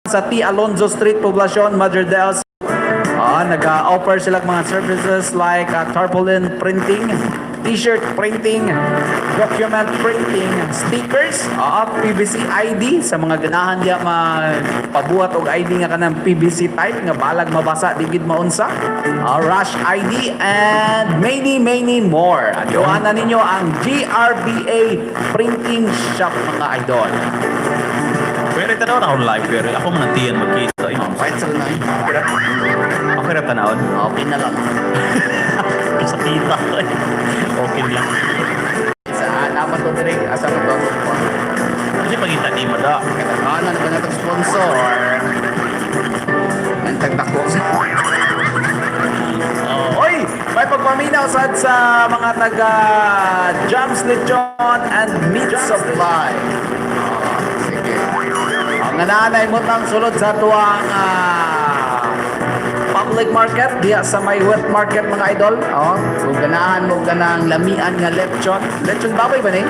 Sa T. Alonzo Street, Poblacion, Madre de. Nag-offer sila mga services like tarpaulin printing, t-shirt printing, document printing, stickers, PVC ID sa mga ganahan diya magpabuhat og ID nga kanang PVC type nga balag mabasa di gid maunsa, rush ID and many, many more. Adyoan na ninyo ang GRBA Printing Shop, mga idol. Pero tanaw na akong live pero ako man ang tiyan magkita. Ay, Kahit sa na. Okay ra tanawon. Okay na lang. Sa kita. Okay lang. Sa dapat to direct asa mo to. Kasi pagita ni mo da. Ano na ba natong sponsor? Ang tagdako sa Oh, oy, may pagpaminaw sad sa mga taga Jams Lechon and Meat Supply. Sige. Ang nananay mo tang sulod sa tuwang public market diya sa may wet market, mga idol. Oh, kung ganahan mo ganang lamian nga lechon. Lechon baboy ba ni?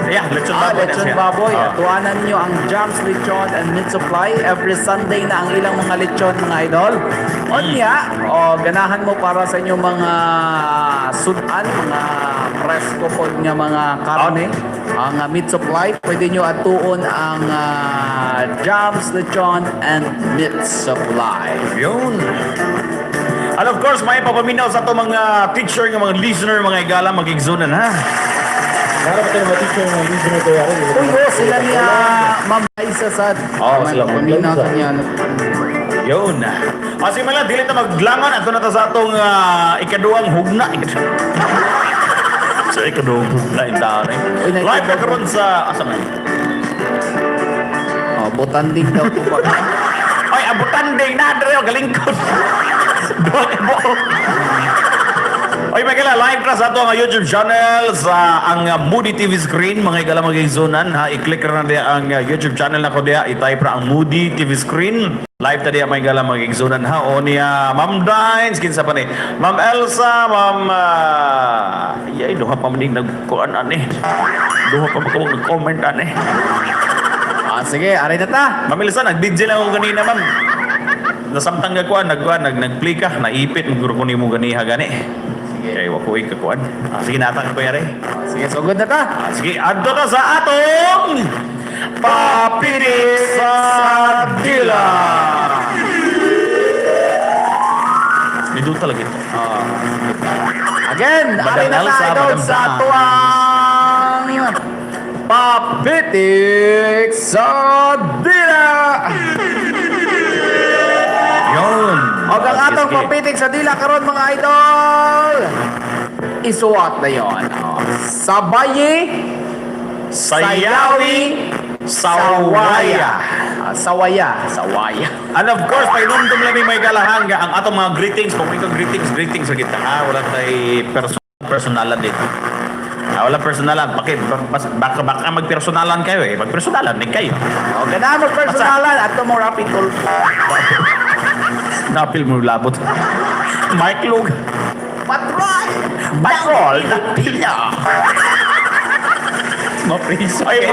Yeah, lechon Ah, baboy na lechon siya. Baboy. Ah. Tuwanan niyo ang Jams Lechon and Meat Supply. Every Sunday na ang ilang mga lechon, mga idol. Onya, o ganahan mo para sa inyong mga sudan, mga presko po nga mga karne. Ang meat supply, pwede nyo atuon ang Jams Lechon and Meat Supply. Yun. And of course, may papaminaw sa ato mga teacher nga mga listener, mga igala, magigzunan ha. Para ba tayo mga teacher, mga listener ko yari? Uy, oh, sila niya, Ma'am Liza sad. Oo, sila mo. Paminaw sa niya. Yun. Kasi mga dili ta maglangan ato na ta sa atong ikaduhang hugna. Sa ikaduhang hugna in taon eh. Uy, nakita Live na ko. karon sa asa man? Oh, butanding daw to pa. Ay, abutan ding na dre galing ko. Duha ka buok. Oy, mga live na sa ato ang YouTube channel sa ang Moody TV screen, mga igala magigzunan ha. I-click ra na diya ang YouTube channel nako diya, i-type ra ang Moody TV screen. Live ta diya, mga igala magigzunan ha. O niya Ma'am Dines, kinsa pa ni Ma'am Elsa, Ma'am yay, duha pa man ning nagkuan ani. Duha pa man ko nag-comment ani. Ah, sige, aray na ta. Ma'am Elsa, nag-DJ lang ako ganina, ma'am. Nasamtang ka kuan, nagkuan, nag-play ka, naipit, maguro ko nimo ganiha gani. Sige. Kay wa ko kakuan. Ah, sige nata ka kuya re. Ah, sige, sugod na ta. Ah, sige, adto na sa atong Papirik sa Dila. Nido talaga ito. Again, Madam aray na ta, Elsa, idol, Madam sa Dan. tuwang Papitik sa Dila! Yun. O ang Ah, sige, atong sige. papitik sa dila karon, mga idol. Isuwat na yon. O, Sabayi, Sayawi, Sawaya. Ah, sawaya, sawaya. And of course, painumdum lang may galahang ang atong mga greetings. Kung ikaw greetings, greetings sa kita. Ha? Wala tay personalan dito. Ah, wala personalan. Bakit? Baka magpersonalan kayo eh. Magpersonalan din kayo. O ganahan mo personalan ato mo rapid tulpo. Napil mo labot. Mike Lug. Patrol! Patrol! Napil niya. Mapriso. Ay,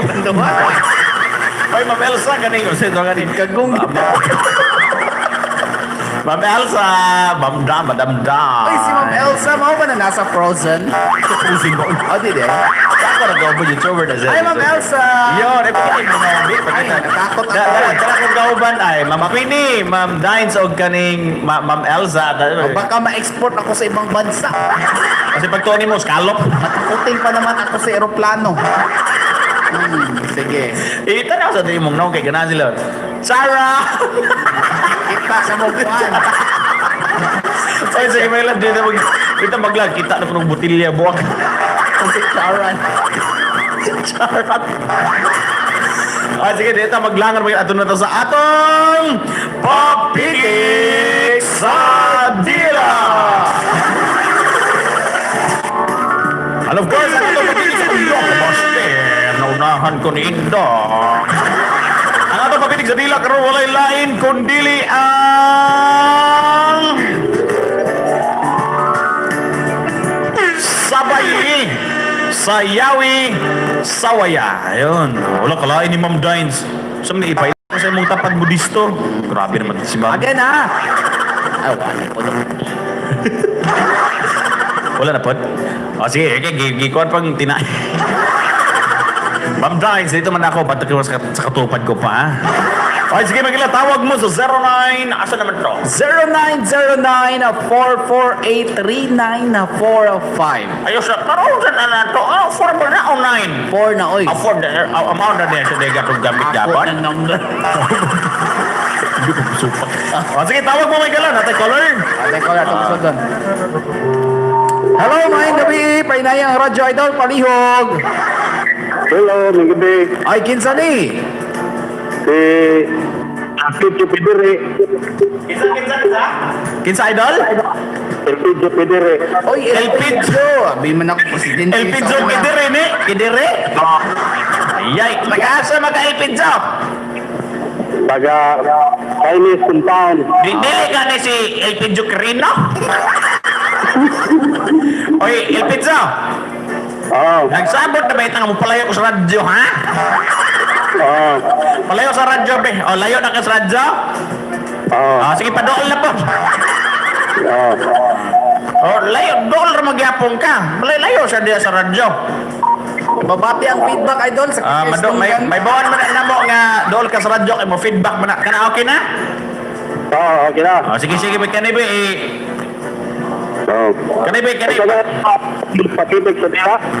ay, Ma'am Elsa, ganing. Kasi ito ganing. Kagong. Ma'am Elsa, Ma'am Da, Madam Da. Ay, si Ma'am Elsa, mao ba na nasa Frozen? Frozen ba? O, di di. Ako nag-open YouTuber na siya. Ay, Ma'am Elsa! Yun, eh, pakita mo na. Di, pakita. Ay, natakot ako. Dala kong kauban ay, Ma'am Queenie, Ma'am Dines, og kaning Ma'am Elsa. O, baka ma-export ako sa ibang bansa. Kasi pag Tony mo, scallop. Matakutin pa naman ako sa eroplano. Sige. Eh, tanaw sa mong naong kay ganahan sila. Sarah! Kita sa mo kuan. Ay, sige, may lang. Dito maglag. Kita na po ng butilya, buwak. Kasi Charan. Charot. Ay, sige, dito maglangan mo ato na to sa atong Papitik sa Dila! And of course, ang atong papitik sa Dila, Master, naunahan ko ni Indong. Ang atong papitik sa Dila, karon walay lain, kundili ang Sabay Sayawi Sawaya. Ayun. Wala kalain ni Ma'am Dines. Sa mga ipay. sa imong tapad budisto. Grabe naman si ma'am. Again ha. Ay, wala po. Wala na pod. O sige, okay, gikuan pang tina. Ma'am Dines, dito man ako, ba't sa katupad ko pa, ha? Okay, sige, Magila, tawag mo sa 09, asa naman to? 0909-448-3945. Ayos na, karoon sa na na to, ah, 4 ba na o 9? 4 na, oy. Ah, 4 na, ah, amount na din sa dega kung gamit Ako dapat. ng number. Hindi ko supak. O sige, tawag mo, Magila, natay caller. Ate ko na itong doon. Hello, maayong gabi. Painayang Radyo Idol, palihog. Hello, mga gabi. Ay, kinsa ni? Si Elpidio Pedere. Kinsa, kinsa, kinsa? Kinsa, idol? Elpidio Pedere. Oy, El El Pidjo. Abi man ako presidente. El Pidjo, sa una. kidire ni? Kidire? Ayay, nag-asa maka El Pidjo. Taga Chinese compound. Dili ka ni si El Pidjo Quirino? Oy, El Pidjo, Oo. Nagsabot na ba itang mo palayo ko sa radyo, ha? Oo. Palayo sa radyo, be. O, layo na ka sa radyo? Oo. Ah, sige, padool na po. Oo. O, layo, dool ra magyapon ka. Layo, layo siya diya sa radyo. Babati ang feedback, idol. Sa Ah, KS mado, may bawan man na mo nga dool ka sa radyo kay mo feedback man na. Kana okay na? Oo, okay na. O, sige, sige, kani be, eh, Oo. kani be, kani. Patibig sa dila.